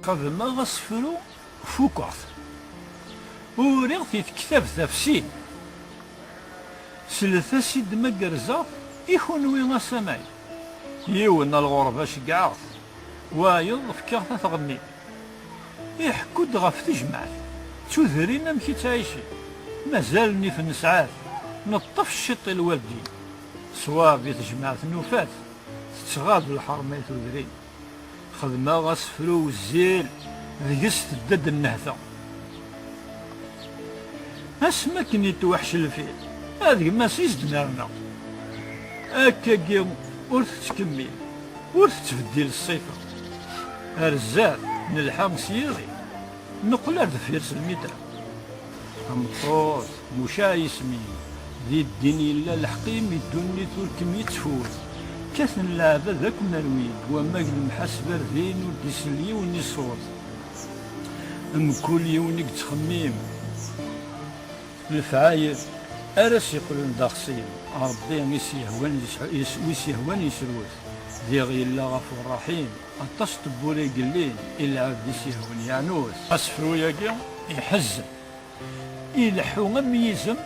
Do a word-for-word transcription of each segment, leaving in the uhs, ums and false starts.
Xedmeɣ asefru, fukeɣ-t. Uriɣ-t i tektabt ɣef sin. Slet-as-id ma gerrzeɣ i kunwi asamay. Yiwen a lɣerba ceggɛeɣ-t, wayeḍ fkiɣ-t ad t-ɣenni. Iḥekku-d ɣef tejmaɛt d tudrin amek i ttɛicin. Mazal nnif nesɛa-t, neṭṭef ciṭ i lwaldin. Ṣṣwab i tejmaɛt nufa-t, tettɣab lḥerma i tudrin. Xedmeɣ asefru wezzil, deg-s tedda-d nnehta. Asmi akken yetweḥc lfil, ad gma-s i s-d-nerna. Akkagi ur tettkemmil, ur tettbeddil ṣṣifa. Ar zdat, nelḥa s yiḍ, neqqel ar deffir s lmitra. Tameṭṭut, mucaɛ yisem-im, di ddin yella leḥq-im, i ddunit ur kem-yettfut. Kkaten leɛbad akk merwin, wamma deg lemḥaseb ar din ur d-isell yiwen i ṣṣut. Mkul yiwen i yettxemmim lefɛayel ara s-yeqqlen d axṣim, Ṛebbi i s-yehwan yesḥu-, yes-, wi s-yehwan yesrut. Diɣ yella ɣef ṛṛaḥim, aṭas n tewwura i yellin, i lɛebd i s-yehwan yeɛnut. Asefru-yagi iḥezzen, ileḥḥu am yizem,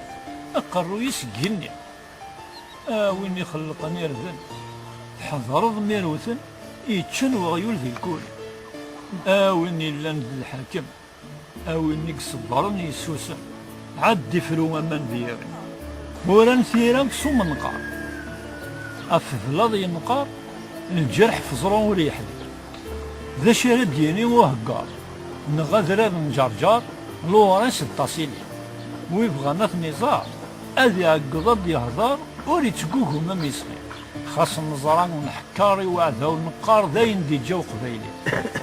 aqerruy-is deg igenni. A win ixelqen irden, tḥedreḍ mi rewten, yeččan weɣyul di lkul. A win yellan d lḥakem, a win i iṣebbren yessusem, ɛeddi fru aman d yiɣi. Uran tira s umenqar, afedlaḍ yenqar, lǧerḥ f ẓru ur yeḥdi. D acu ara d-yini uheggar neɣ adrar n Ǧerǧer, Lewṛis d Ṭasili? Wi bɣan ad ten-iẓer, ad iɛeggeḍ ad d-yehder, ur ittgugum am yesɣi. Xas neẓra nḥekker i uɛdaw, neqqar d ayen d-iǧǧa uqbayli.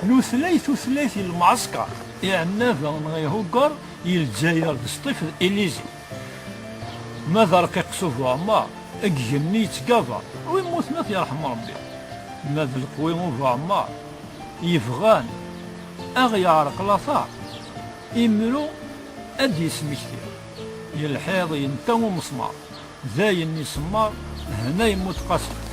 Nutla i tutlayt i lemɛesker, iɛennaba neɣ ihugger, i Lezzayer d Sṭif d Ilizi. Ma d arqiq s ubuɛemmar, deg igenni yettgabar, wi mmuten ad t-yerḥem Ṛebbi. Ma d leqwi ubuɛemmar, yebɣan a ɣ-yeɛreq later, imru ad d-yesmekti. Yelḥiḍ yenta umesmar, dayen isemmer, hna yemmut Qasi.